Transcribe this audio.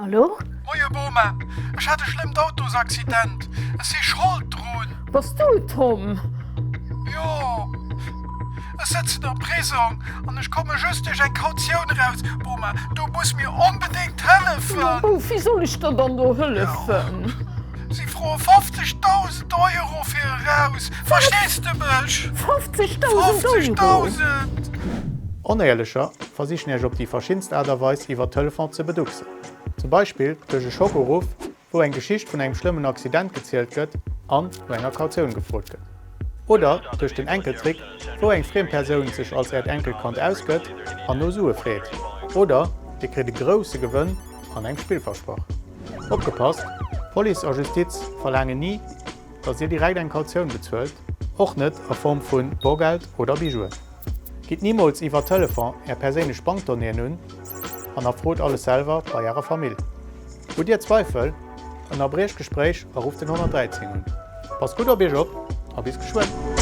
Hallo? Moie Boma, ech hat e schlëmmt Autosaccident. Ech si Schold drun. Bass du et, Tom? Jo. Ech sëtzen am Prisong an ech komme just duerch eng Kautioun eraus. Boma, du muss mir onbedéngt hëllefen. Ma Bouf, wéi soll ech der dann do hëllefen? Si froe 50.000 Euro fir eraus. Verstees de mech? 50.000 Euro? 50.000! Onéierlecher versichen Iech op déi verschiddenst Aart a Weis iwwer Telefon ze beducksen. Zum Beispill duerch e Schockuruff, wou eng Geschicht vun engem schlëmmen Accident gezielt gëtt an no enger Kautioun gefrot gëtt. Oder duerch den Enkeltrick, wou eng friem Persoun sech als Äert Enkelkand ausgëtt an no Sue freet. Oder Dir kritt e grousse Gewënn an engem Spill versprach. Opgepasst, Police a Justiz verlaangen ni, datt Dir direkt eng Kautioun bezuelt, och net a Form vu Borgeld oder Bijouen. Gitt nimools iwwer Telefon Är perséinlech Bankdonnéeën un an erfrot alles selwer bei Ärer Famill. Hutt Dir Zweifel? Ënnerbriecht d'Gespréich a rufft den 113 un. Passt gutt op Iech op a bis geschwënn!